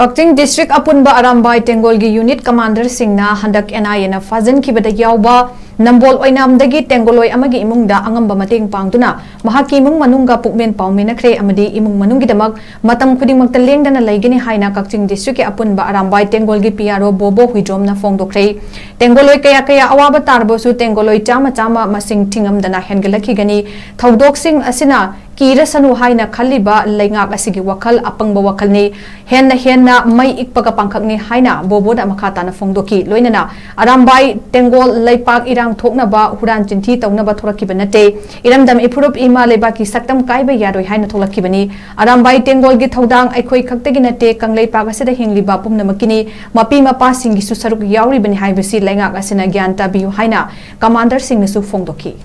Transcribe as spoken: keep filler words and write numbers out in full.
ꯀꯛꯆꯤꯡ district ꯑꯄꯨꯟꯕ Arambai ꯇꯦꯡꯒꯣꯜꯒꯤ unit ꯀꯃꯥꯟꯗꯔꯁꯤꯡꯅ ꯍꯟꯗꯛ and ꯑꯥꯏ ꯑꯦꯅ ꯐꯥꯖꯤꯟꯈꯤꯕꯗ ꯌꯥꯎꯕ ꯅꯝꯕꯣꯜ ꯑꯣꯏꯅꯥꯝꯗꯒꯤ ꯇꯦꯡꯒꯣꯜꯂꯣꯏ ꯑꯃꯒꯤ ꯏꯃꯨꯡꯗ ꯑꯉꯝꯕ ꯃꯇꯦꯡ ꯄꯥꯡꯗꯨꯅ ꯃꯍꯥꯛꯀꯤ ꯏꯃꯨꯡ ꯃꯅꯨꯡꯒ ꯄꯨꯛꯃꯦꯟ ꯄꯥꯎꯃꯤꯟꯅꯈ꯭ꯔꯦ ꯑꯃꯗꯤ ꯏꯃꯨꯡ ꯃꯅꯨꯡꯒꯤꯗꯃꯛ ꯃꯇꯝ ꯈꯨꯗꯤꯡꯃꯛꯇ ꯂꯦꯡꯗꯅ ꯂꯩꯒꯅꯤ ꯍꯥꯏꯅ ꯀꯛꯆꯤꯡ ꯗꯤꯁꯇ꯭ꯔꯤꯛꯀꯤ ꯑꯄꯨꯟꯕ ꯑꯔꯥꯝꯕꯥꯏ ꯇꯦꯡꯒꯣꯜꯒꯤ ꯄꯤ ꯑꯥꯔ ꯑꯣ ꯕꯣꯕꯣ ꯍꯨꯏꯗ꯭ꯔꯣꯝꯅ ꯐꯣꯡꯗꯣꯛꯈ꯭ꯔꯦ꯫ ꯇꯦꯡꯒꯣꯜꯂꯣꯏ ꯀꯌꯥ ꯀꯌꯥ ꯑꯋꯥꯕ ꯇꯥꯔꯕꯁꯨ ꯇꯦꯡꯒꯣꯜꯂꯣꯏ ꯆꯥꯝꯃ ꯆꯥꯝꯃ ꯃꯁꯤꯡ ꯊꯤꯉꯝꯗꯅ ꯍꯦꯟꯒꯠꯂꯛꯈꯤꯒꯅꯤ꯫ ꯊꯧꯗꯣꯛꯁꯤꯡ ꯑꯁꯤꯅ ꯀꯤꯔꯁꯅꯨ ꯍꯥꯏꯅ ꯈꯜꯂꯤꯕ ꯂꯩꯉꯥꯛ ꯑꯁꯤꯒꯤ ꯋꯥꯈꯜ ꯑꯄꯪꯕ ꯋꯥꯈꯜꯅꯤ꯫ ꯍꯦꯟꯅ ꯍꯦꯟꯅ ꯃꯩ ꯏꯛꯄꯒ ꯄꯥꯡꯈꯛꯅꯤ ꯍꯥꯏꯅ ꯕꯣꯕꯣꯅ ꯃꯈꯥ ꯇꯥꯅ ꯐꯣꯡꯗꯣꯛꯈꯤ꯫ ꯂꯣꯏꯅꯅ ꯑꯔꯥꯝꯕꯥꯏ ꯇꯦꯡꯒꯣꯜ ꯂꯩꯄꯥꯛ ꯏꯔꯥꯡ ꯊꯣꯛꯅꯕ ꯍꯨꯔꯥꯟ ꯆꯤꯟꯊꯤ ꯇꯧꯅꯕ ꯊꯣꯔꯛꯈꯤꯕ ꯅꯠꯇꯦ꯫ ꯏꯔꯝꯗꯝ ꯏꯐꯨꯔꯨꯞ ꯏꯃꯥ ꯂꯩꯕꯥꯛꯀꯤ ꯁꯛꯇꯝ ꯀꯥꯏꯕ ꯌꯥꯔꯣꯏ ꯍꯥꯏꯅ ꯊꯣꯛꯂꯛꯈꯤꯕꯅꯤ꯫ ꯑꯔꯥꯝꯕꯥꯏ ꯇꯦꯡꯒꯣꯜꯒꯤ ꯊꯧꯗꯥꯡ ꯑꯩꯈꯣꯏ ꯈꯛꯇꯒꯤ ꯅꯠꯇꯦ, ꯀꯪꯂꯩꯄꯥꯛ ꯑꯁꯤꯗ ꯍꯤꯡꯂꯤꯕ ꯄꯨꯝꯅꯃꯛꯀꯤꯅꯤ꯫ ꯃꯄꯤ ꯃꯄꯥꯁꯤꯡꯒꯤꯁꯨ ꯁꯔꯨꯛ ꯌꯥꯎꯔꯤꯕꯅꯤ ꯍꯥꯏꯕꯁꯤ ꯂꯩꯉꯥꯛ ꯑꯁꯤꯅ ꯒ꯭ꯌꯥꯟ ꯇꯥꯕꯤꯌꯨ ꯍꯥꯏꯅ ꯀꯃꯥꯟꯗꯔꯁꯤꯡꯅꯁꯨ ꯐꯣꯡꯗꯣꯛꯈꯤ꯫